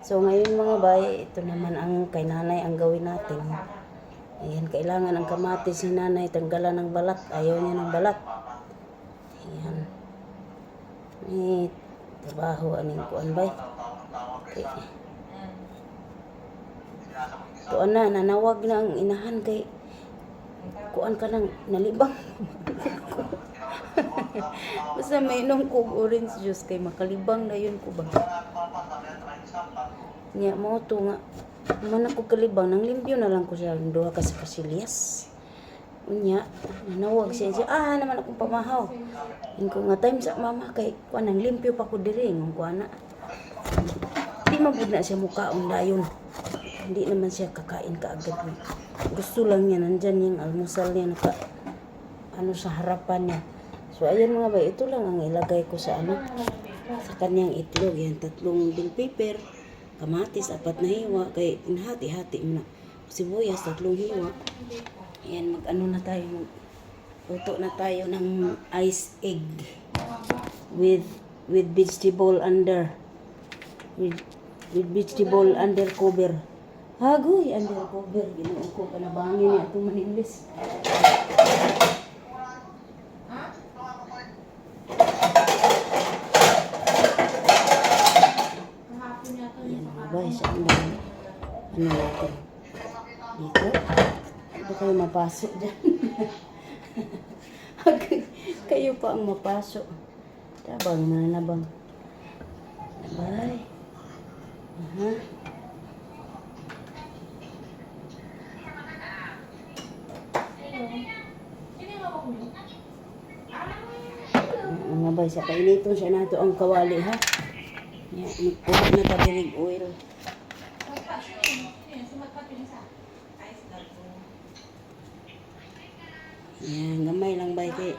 So ngayon, mga bay, ito naman ang kay nanay ang gawin natin. Ayan, kailangan ang kamatis ni nanay tanggalan ng balat. Ayaw niya ng balat. Ayan. Eh, trabaho aning kuan bay. Okay. Kuan na, nanawag na ang inahan kay kuan ka nang nalibang. Basta may inom ko orange juice kay makalibang na yun ko ba. Nya mo to nga man ako kalibang nang limpyo na lang ko siya ang duha ka sa kasilyas. Unya, nanawag siya siya, ah naman akong pamahaw. Ingko nga time sa mama kay kuan nang limpyo pa ko diri ingon ko ana. Di man pud na siya mukaon dayon. Hindi naman siya kakain kaagad. Gusto lang niya nandyan yung almusal niya naka ano sa harapan niya. So ayan, mga bay, ito lang ang ilagay ko sa ano sa kanyang itlog. Yan, tatlong bell pepper, kamatis, apat na hiwa, kay inhati-hati mo na. Sibuyas, tatlong hiwa. Ayan, mag-ano na tayo, mag luto na tayo ng ice egg with vegetable under with vegetable under cover. Hagoy, under cover. Ginoo ko, panabangin niya itong manilis. Kahapon yata Ayan, mga bay, saan ba? Ano natin? Dito? Ito kayo mapasok dyan. Kayo pa ang mapasok. Tabang na nabang. Bye. Aha. Sino yung hawak mo? Mga bay, sa painiton siya nato ang kawali ha. Ya, magkuha na ta dirig oil. Sino yun? Sumatpat yung isa. Yan, gamay lang bay kay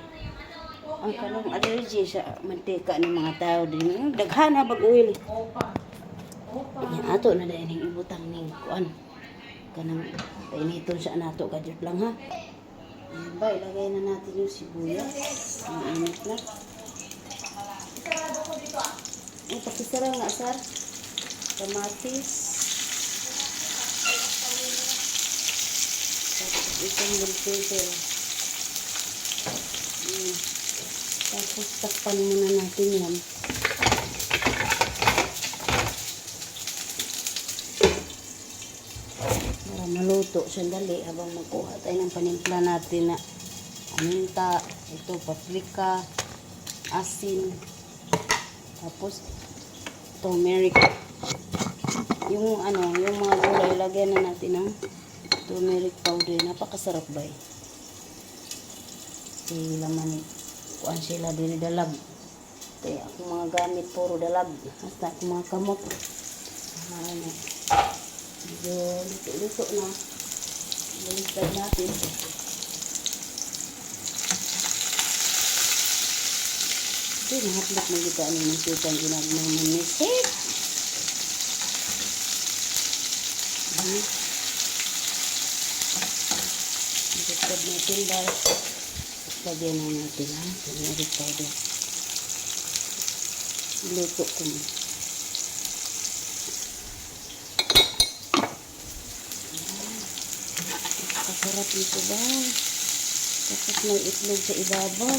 ang kanang allergy sa mantika ng mga tao din. Daghan na bag oil. Opa. Opa. Nya ato na dahil ning ibutang ning kuan. Kanang painiton siya nato kadyot lang ha. Ayan ba, ilagay na natin yung sibuyas. Mainit na. Isarado ko dito ah. Ay, pakisara nga, sir. Kamatis. Tapos itong bell pepper. Tapos takpan muna natin yan. Para maluto sandali habang magkuha tayo ng panimpla natin na paminta, ito paprika, asin, tapos turmeric. Yung ano, yung mga gulay, lagyan na natin ng turmeric powder. Napakasarap ba eh. Sila man kuan sila diri dalag. Kaya akong mga gamit puro dalag. Hasta akong mga kamot. Ano, medyo luto-luto na. Baliktad natin. Ito, nahatlok mo kita ano ng sitang ginagawa ng misik. Baliktad natin dahil lagyan na natin ha. Turmeric powder. Luto ko mo. Napakasarap nito ba? Tapos may itlog sa ibabaw.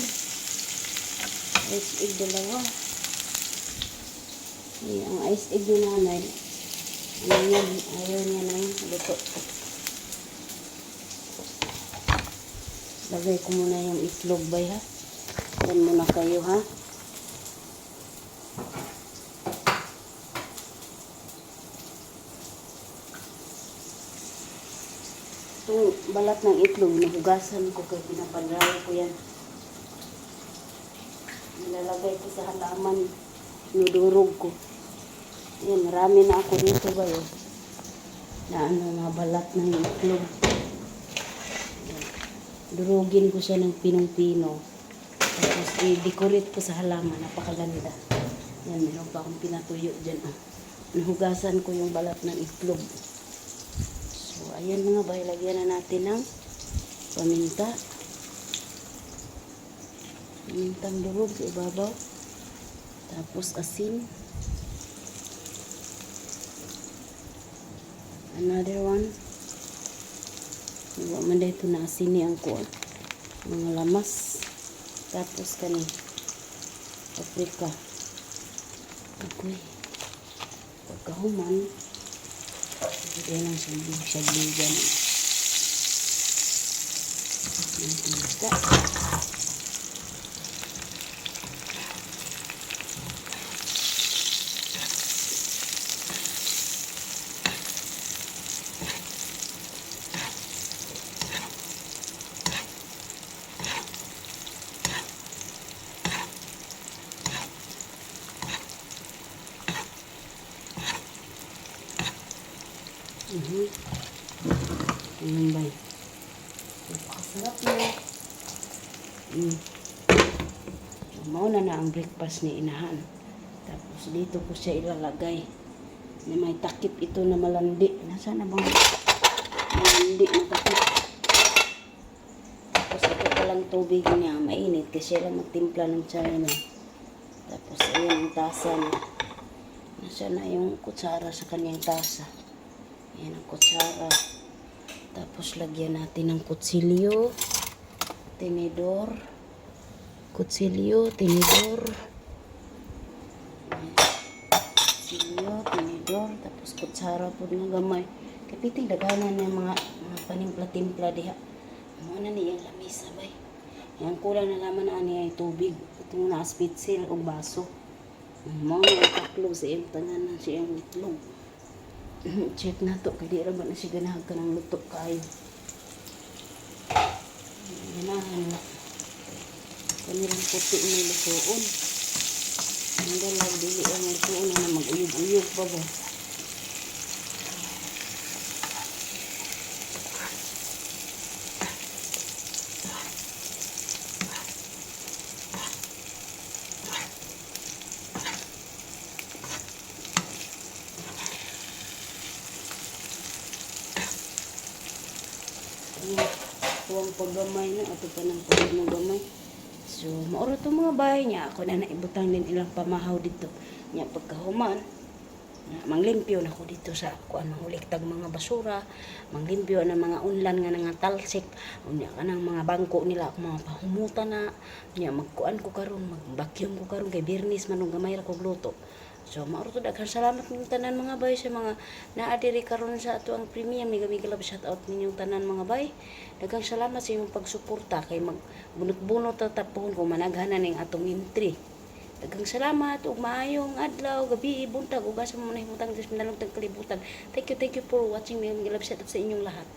Ice egg dalawa. Ay, ang ice egg ni nanay, ano niya, ayaw niya ng luto. Lagay ko muna yung itlog bay ha. Yan muna kayo ha. Itong balat ng itlog, nahugasan ko kay pinapadrayo ko yan. Nilalagay ko sa halaman. Nudurog ko. Yan, marami na ako dito ba yun? Na ano, mga balat ng itlog. Yan. Durugin ko siya ng pinong-pino. Tapos i-decorate ko sa halaman. Napakaganda. Yan, meron pa akong pinatuyo dyan. Ah. Nahugasan ko yung balat ng itlog. So, ayan, mga bay, lagyan na natin ng paminta. Pamintang durog sa ibabaw. Tapos asin. Another one. Wa man dito na asini ang kuan. Mga lamas. Tapos kani paprika. Okay. Pagkahuman, hindi lang sabligan. Mantika. Ayan ba? Napakasarap na. Mauna na ang breakfast ni Inahan. Tapos dito ko siya ilalagay. Na may takip ito na malandi. Nasaan na bang malandi na takip? Tapos ito palang tubig niya. Mainit kasi siya lang magtimpla ng chai niya. Tapos ayan ang tasa niya. Nasaan na yung kutsara sa kanyang tasa? Ayan ang kutsara. Tapos lagyan natin ng kutsilyo, tinidor, kutsilyo, tinidor. Ayan. Kutsilyo, tinidor, tapos kutsara po nga gamay. Kapiting daghanan ng mga panimpla-timpla diha. Mo na niyang lamisa bay. Yang kulang na laman na ani ay tubig. Itong naaspitsil o baso. Mo na ang taklog sa iyang tanan sa iyang itlog. Check na to kay di ra ba na siya ganahan ka ng luto kayo. Ganahan na. Kanilang puti may lutoon. Ang dalag dili ang lutoon na mag-uyog-uyog pa ba. Tuwang paggamay na ato pa ng pagod mo gamay. So, mauro to mga bahay niya. Ako na naibutang din ilang pamahaw dito. Niya pagkahuman, na, manglimpyo na ko dito sa kuan, manguliktag mga basura, manglimpyo na mga unlan nga nangatalsik, unya kanang mga bangko nila ako mga pahumutan na, unya magkuan ko karon, mag-vacuum ko karon kay Biyernes man ug gamay ra kog luto. So mauro to, daghang salamat ninyong tanan mga bay sa mga naa diri karon sa ato ang premium. Mega mega love shout out ninyong tanan mga bay. Daghang salamat sa inyong pagsuporta kay magbunot-bunot ta tapon kung managhanan ning atong entry. Daghang salamat ug maayong adlaw, gabi, buntag ug asa mo nahimutang sa minalong kalibutan. Thank you for watching. Mega mega love shout out sa inyong lahat.